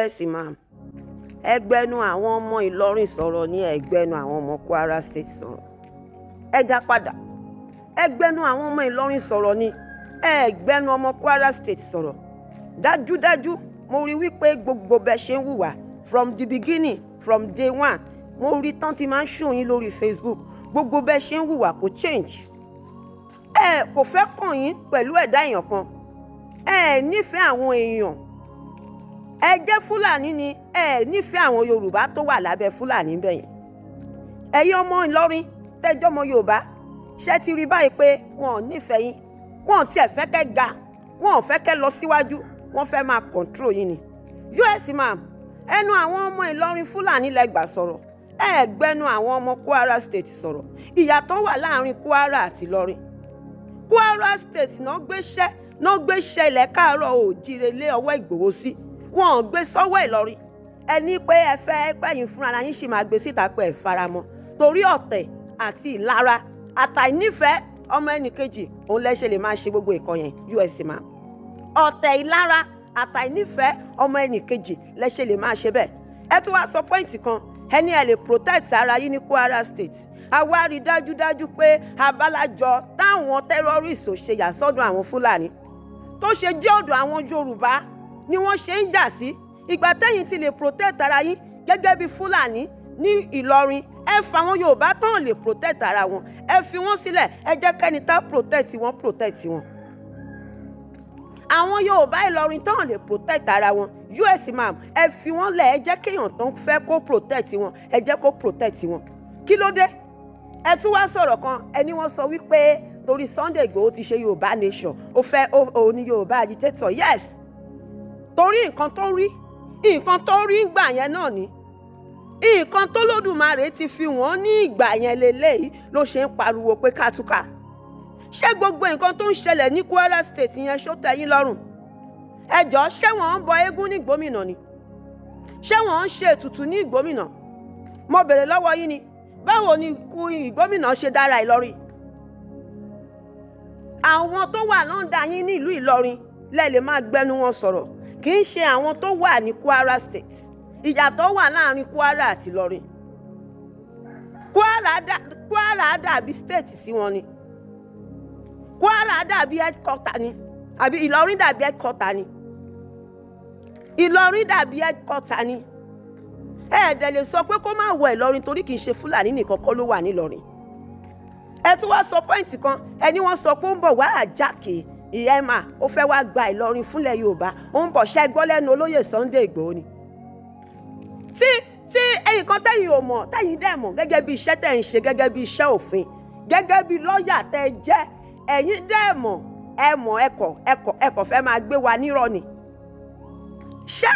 US Imam, ẹgbẹ́nu àwọn ọmọ Ìlọrin sọ̀rọ̀ ní ẹgbẹ́nu àwọn ọmọ Kwara State sọ̀rọ̀. Ẹ dá padà. Ẹgbẹ́nu àwọn ọmọ Ìlọrin sọ̀rọ̀ ní ẹgbẹ́nu ọmọ Kwara State sọ̀rọ̀. Dájúdájú, mo rí wípé gbogbo bẹ́ẹ̀ ṣe ń hùwà from the beginning, from day one, mo rí tán tí máa ń show yín lórí Facebook, gbogbo bẹ́ẹ̀ ṣe ń hùwà kò change. Ẹ kò fẹ́ kàn yín pẹ̀lú ẹ̀dá èèyàn kan. Ẹ nífẹ̀ẹ́ àwọn èèyàn. Ẹ jẹ́ Fúlàní ni, ẹ nífẹ̀ẹ́ àwọn Yorùbá tó wà lábẹ́ Fúlàní bẹ́ẹ̀ yẹn. Ẹ̀yin ọmọ Ìlọrin tẹ́jọ́ ọmọ Yorùbá, ṣé ti rí báyìí pé wọn ò nífẹ̀ẹ́ yín? Wọn ò tiẹ̀ fẹ́ kẹ́ ga, wọn ò fẹ́ kẹ́ lọ síwájú, wọ́n fẹ́ máa control yín ni. US Imam, ẹnu àwọn ọmọ Ìlọrin Fúlàní lẹ gbà sọ̀rọ̀, ẹ gbẹ́nu àwọn ọmọ Kwara State sọ̀rọ̀. Ìyàtọ̀ wà láàrin Kwara àti Ìlọrin. Kwara State náà gbéṣẹ́ ilẹ̀ káàárọ̀ òjíire lé ọwọ́ Ìgbòho sí, wọn ò gbé sọ́wọ́ Ìlọrin. Ẹni pé ẹ fẹ́ pẹ́yìn fúnra yín sì máa gbé síta pé ẹ faramọ́, torí ọ̀tẹ̀ àti ìlara àtàìnífẹ̀ẹ́ ọmọ ẹnìkejì òun lẹ́sẹ̀ lè máa ṣe gbogbo nǹkan yẹn. US Imam, ọ̀tẹ̀, ìlara àtàìnífẹ̀ẹ́ ọmọ ẹnìkejì lẹ́sẹ̀ lè máa ṣe bẹ́ẹ̀. Ẹ tún wá sọ point kan, ẹni ẹ lè protect ara yín ní Kwara State. Àwa rí dájúdájú pé abalajọ táwọn terrorists ò ṣe yà sọ́dọ̀ àwọn Fúlàní, tó ṣe jẹ́ ọ̀dọ̀ àwọn Yorùbá ni wọ́n ṣe ń yà sí. Ìgbà tẹ́yìn ti lè protect ara yín gẹ́gẹ́ bí Fúlàní ní Ìlọrin, ẹ fa àwọn Yorùbá tán lè protect ara wọn, ẹ fi wọ́n sílẹ̀. Ẹ jẹ́ kẹ́ni tá protect wọn protect wọn. Àwọn Yorùbá Ìlọrin tán lè protect ara wọn, US Imam, ẹ fi wọ́n lẹ̀. Ẹ jẹ́ kéèyàn tán fẹ́ kó protect wọn, ẹ jẹ́ kó protect wọn. Kí ló dé? Ẹ tún wá sọ̀rọ̀ kan, ẹni wọ́n sọ wípé torí Sunday Igboho ti ṣe Yorùbá Nation, ó fẹ́ òun ní Yorùbá agitator. Yes, torí nǹkan tó rí ìgbà yẹn náà ni nǹkan tó lódùmarè ti fi wọ́n ní ìgbà yẹn lélẹ́yìí ló ṣe ń pariwo pé kátúkà. Ṣé gbogbo nǹkan tó ń ṣẹlẹ̀ ní Kwara State yẹn, ṣó tẹ́ yín lọ́rùn? Ẹ jọ̀ọ́, ṣé wọ́n ń bọ eégún ní Ìgbómìnà ni? Ṣé wọ́n ń ṣe ètùtù ní Ìgbómìnà? Mo bèrè lọ́wọ́ yín ni, báwo ni ikú Ìgbómìnà ṣe dára Ìlọrin? Àwọn tó wà lọ́ndà yín nílùú Ìlọrin lẹ lè máa gbẹnu wọn sọ̀rọ̀, kì í ṣe àwọn tó wà ní Kwara State. Ìyàtọ̀ wà láàrin Kwara àti Ìlọrin. Kwara dàbí state sí wọn ni. Kwara dàbí headquarter ni, àbí Ìlọrin dàbí headquarter ni? Ìlọrin dàbí headquarter ni. Ẹ ẹ̀ dẹ̀ lè sọ pé kó má wọ Ìlọrin, torí kì í ṣe Fúlàní nìkan kọ́ ló wà nílọrin. Ẹ tún wá sọ point kan, ẹni wọ́n sọ pé ó ń bọ̀ wá àjàkè ìyẹ́mà, ó fẹ́ wá gba Ìlọrin fúnlẹ̀ Yorùbá, ó ń bọ̀. Ṣẹ́ gbọ́ lẹ́nu olóyè Sunday Ìgbòho ni? Tí ẹ̀yin kan tẹ́yin ò mọ̀, tẹ́yin dẹ̀ mọ̀ gẹ́gẹ́ bí iṣẹ́ tẹ́ ń ṣe, gẹ́gẹ́ bí iṣẹ́ òfin, gẹ́gẹ́ bí lọ́ọ̀yà tẹ́ jẹ́, ẹ̀yin dẹ̀ mọ̀, ẹ mọ̀, ẹ̀kọ́ fẹ́ máa gbé wa nírọ̀ ni. Ṣé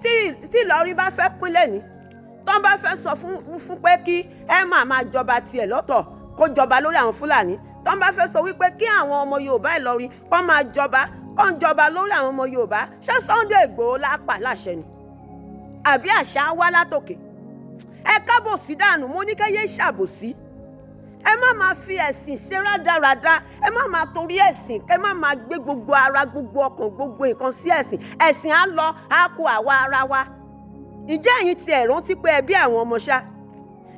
tí Ìlọrin bá fẹ́ pínlẹ̀ ní, tó ń bá fẹ́ sọ fún pé kí ẹ máa máa jọba tiẹ̀ lọ́tọ̀, kó jọba lórí àwọn Fúlàní, tó ń bá fẹ́ sọ wípé kí àwọn ọmọ Yorùbá Ìlọrin kó máa jọba, kó ń jọba lórí àwọn ọmọ Yorùbá, ṣé Sunday Ìgbòho lápá láṣẹ ni, àbí àṣà wá látòkè? Ẹ kábòsí dànù. Mo ní kẹ́yẹ́ ṣàbòsí. Ẹ má máa fi ẹ̀sìn ṣe rádaràda. Ẹ má máa torí ẹ̀sìn, ẹ má máa gbé gbogbo ara, gbogbo ọkàn, gbogbo nǹkan sí ẹ̀sìn. Ẹ̀sìn á lọ, á kó àwa ara wa. Ǹjẹ́ ẹ̀yin ti ẹ̀ rántí pé ẹbí àwọn ọmọ ṣá?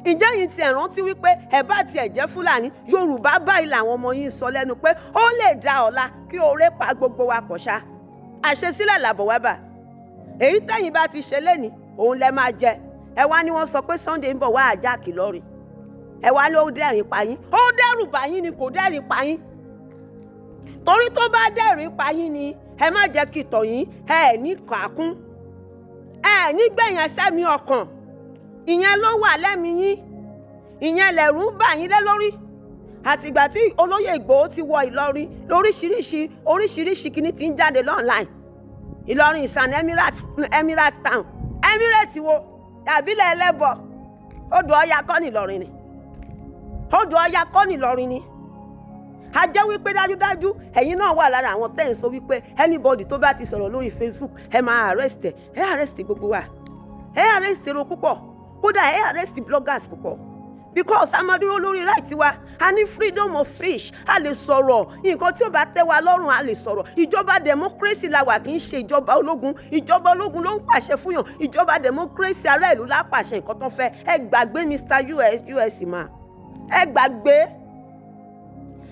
Ǹjẹ́ ẹ̀yin ti ẹ̀ rántí wípé ẹ bá tiẹ̀ jẹ́ Fúlàní, Yorùbá báyìí làwọn ọmọ yín sọ lẹ́nu pé ó lè da ọ̀la kí oore pa gbogbo wa pọ̀ ṣá? Àṣesílẹ̀ làbọ̀ wá bà. Èyí tẹ̀yin bá ti ṣe lénìí, òun lẹ máa jẹ. Ẹ wá ní wọ́n sọ pé Sunday ń bọ̀ wá attack Ìlọrin, ẹ wá ló dẹ́rìn pa yín. Ó dẹ́rù bà yín ni, kò dẹ́rìn pa yín, torí tó bá dẹ́rìn pa yín ni, ẹ má jẹ́ kí tọ̀ yín, ẹ ní kàákún, ẹ ní gbẹ̀yìn ẹsẹ̀ mi ọkàn. Ìyẹn ló wà lẹ́mìí yín, ìyẹn lẹ̀rù ń bà yín lé lórí. Àtìgbà tí olóyè Ìgbòho ti wọ Ìlọrin, lóríṣiríṣi oríṣiríṣi kíní ti ń jáde online. Ìlọrin is an emirate town. Emirate wo? Tàbílẹ̀ ẹlẹ́bọ? Odò Ọya kọ́ ní Ìlọrin ni? Odò Ọya kọ́ ní Ìlọrin ni? A jẹ́ wípé dájúdájú, ẹ̀yin náà wà lára àwọn tẹ́ ń sọ wípé anybody tó bá ti sọ̀rọ̀ lórí Facebook, ẹ máa arrest ẹ. Ẹ arrest gbogbo wa, ẹ arrest èrò púpọ̀, kódà ẹ arrest bloggers púpọ̀. Because a máa dúró lórí right wa. A ní freedom of speech, a lè sọ̀rọ̀. Nǹkan tí ò bá tẹ́ wa lọ́rùn, a lè sọ̀rọ̀. Ìjọba democracy la wà, kì í ṣe ìjọba ológun. Ìjọba ológun ló ń pàṣẹ fún yàn. Ìjọba democracy, ará ìlú lá pàṣẹ nǹkan tó fẹ́. Ẹ gbàgbé, Mr US, US ma, ẹ gbàgbé.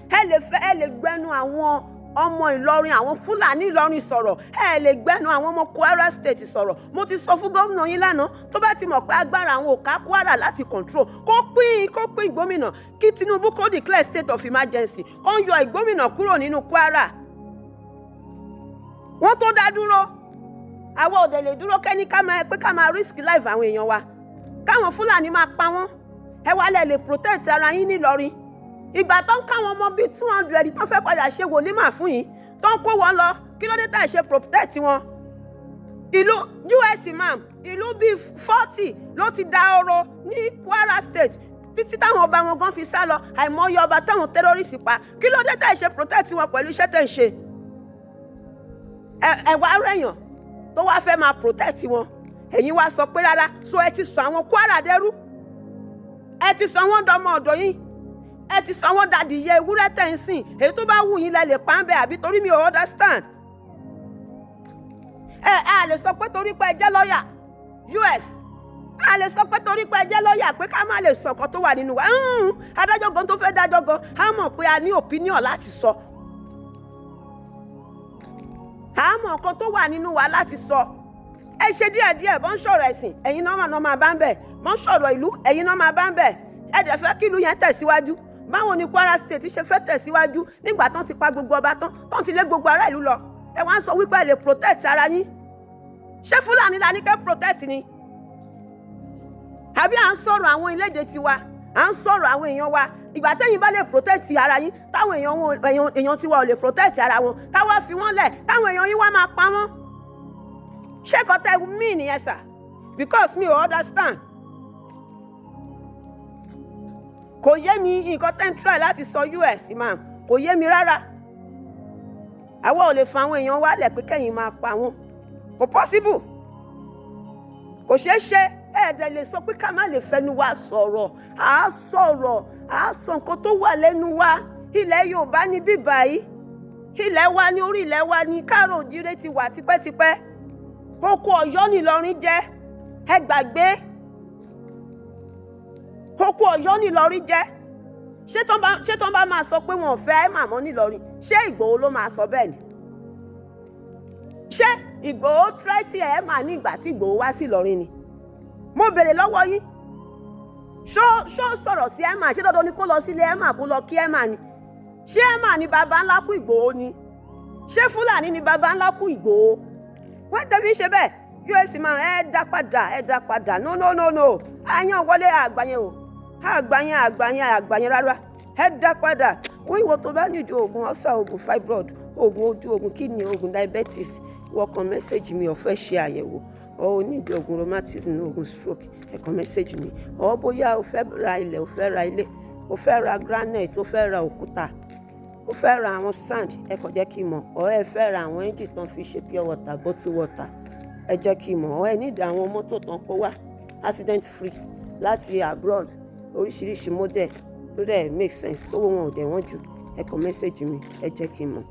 Ẹ lè fẹ́, ẹ lè gbẹnu àwọn ọmọ Ìlọrin, àwọn Fúlàní Ìlọrin sọ̀rọ̀, ẹ lè gbẹnu àwọn ọmọ Kwara State sọ̀rọ̀. Mo ti sọ fún gómìnà yín lánàá, tó bá ti mọ̀ pé agbára àwọn ò ká Kwara láti control, kó pín ìgbómìnà, kí Tinubu kó declare state of emergency, kó ń yọ ìgbómìnà kúrò nínú Kwara. Wọ́n tó dá dúró, àwa ò dẹ̀ lè dúró kẹ́ni ká máa pé ká máa risk life àwọn èèyàn wa, káwọn Fúlàní máa pa wọ́n. Ẹ wá lẹ lè protect ara yín nílọrin. Ìgbà tó ń káwọn ọmọ bíi 200 tó fẹ́ padà ṣe wòlímà fún yín, tó ń kó wọn lọ, kí ló dé tá ẹ̀ ṣe protect wọn? Ìlú US imam, ìlú bíi 40 ló ti da ọrọ̀ ní Kwara State títí táwọn ọba wọn gan fi sá lọ. Àìmọye ọba táwọn terrorist pa. Kí ló dé tá ẹ̀ ṣe protect wọn pẹ̀lú iṣẹ́ tẹ̀ ń ṣe? Ẹ wá rẹ̀yàn tó wá fẹ́ máa protect wọn, ẹ̀yin wá sọ pé rárá. So ẹ ti sọ àwọn Kwara dẹrú, ẹ ti sọ wọ́n dọmọ ọ̀dọ̀ yín, ẹ ti sọ wọ́n dàdìyẹ ewúrẹ́ tẹ̀ ń sìn. Èyí tó bá wù yín lẹ lè pa ń bẹ, àbí? Torí mi ò understand. Ẹ a lè sọ pé torí pé ẹ jẹ́ lọ́ọ̀yà US, a lè sọ pé torí pé ẹ jẹ́ lọ́ọ̀yà pé ká má lè sọ nǹkan tó wà nínú wa. Adájọ́ gan tó fẹ́ dájọ́ gan á mọ̀ pé a ní opinion láti sọ, a mọ̀ nǹkan tó wà nínú wa láti sọ. Ẹ ṣe díẹ̀díẹ̀. Bọ́n sọ̀rọ̀ ẹ̀sìn, ẹ̀yin náà máa bá ń bẹ̀. Bọ́n sọ̀rọ̀ ìlú, ẹ̀yin náà máa bá ń bẹ̀. Ẹ dẹ̀ fẹ́ kí ìlú yẹn tẹ̀síwájú. Báwo ni Kwara State ṣe fẹ́ tẹ̀síwájú nígbà tán ti pa gbogbo ọba tán, tán ti lé gbogbo ará ìlú lọ? Ẹ wá ń sọ wípé ẹ lè protect ara yín. Ṣé Fúlàní la ní kẹ́ protect ni, àbí à ń sọ̀rọ̀ àwọn ilédè tiwa, à ń sọ̀rọ̀ àwọn èèyàn wa? Ìgbà tẹ́yìn bá lè protect ara yín, táwọn èèyàn èèyàn tiwa ò lè protect ara wọn, káwá fi wọ́n lẹ̀, táwọn èèyàn yín wá máa pa wọ́n, ṣé kò tẹ́ mí nìyẹn sà? Because mi ò understand, kò yé mi. Nǹkan tẹ́ ń try láti sọ, US imam, kò yé mi rárá. Àwa ò lè fa àwọn èèyàn wálẹ̀ pé kẹ́yìn máa pa wọ́n. Kò possible, kò ṣeé ṣe. Ẹ̀ẹ́dẹ̀ lè sọ pé ká má lè fẹnu wa sọ̀rọ̀. À á sọ̀rọ̀, à á sọ nǹkan tó wà lẹ́nu wa. Ilẹ̀ Yorùbá ní bíbáyìí, ilẹ̀ wa ní orí ilẹ̀ wa ní káàró òjíire ti wà tipẹ́tipẹ́. Oko Ọ̀yọ́ nìlọrin jẹ́, ẹ gbàgbé. Oko Ọ̀yọ́ nìlọrin jẹ́. Ṣé tán bá máa sọ pé wọn ò fẹ́ màmọ́ nílọrin, ṣé Ìgbòho ló máa sọ bẹ́ẹ̀ ni? Ṣé Ìgbòho tírẹ́tì ẹ̀ mà ní ìgbà tí Ìgbòho wá sí Ìlọrin ni? Mo béèrè lọ́wọ́ yín. Ṣó sọ̀rọ̀ sí Emma? Ṣé dandan ni kó lọ sílé Emma, kó lọ kí Emma ni? Ṣé Emma ni baba ńlá kú Ìgbòho ni? Ṣé Fúlàní ni baba ńlá kú Ìgbòho? Wọ́n tẹ́ fi ń ṣe bẹ́ẹ̀. US máa ẹ dá padà, ẹ dá padà. No, no, no, no. Àyàn wọlé àgbà yẹn o, àgbà yẹn, àgbà yẹn, àgbà yẹn, rárá, ẹ dá padà. Wọ́n ìwọ tó bá nídìí oògùn ulcer, oògùn fibroid, oògùn ojú, oògùn kidney, oògùn diabetes, wọ́n kàn message mi. Ó fẹ́ ṣe àyẹ̀wò, ọ nídìí oògùn rheumatism, oògùn stroke, ẹ kàn message mi. Ọ bóyá o fẹ́ ra ilẹ̀, o fẹ́ ra ilé, o fẹ́ ra granite, o fẹ́ ra òkúta, o fẹ́ ra àwọn sand, ẹ kàn jẹ́ kí n mọ̀. Ọ ẹ fẹ́ ra àwọn engine tán fi ṣe pure water, bottle water, ẹ jẹ́ kí n mọ̀. Ọ ẹ nídìí àwọn mọ́tò tán kó wá accident free láti abroad, oríṣiríṣi model tó dẹ̀ make sense, tó wọn ò dẹ̀ wọ́n jù, ẹ kàn message mi, ẹ jẹ́ kí n mọ̀.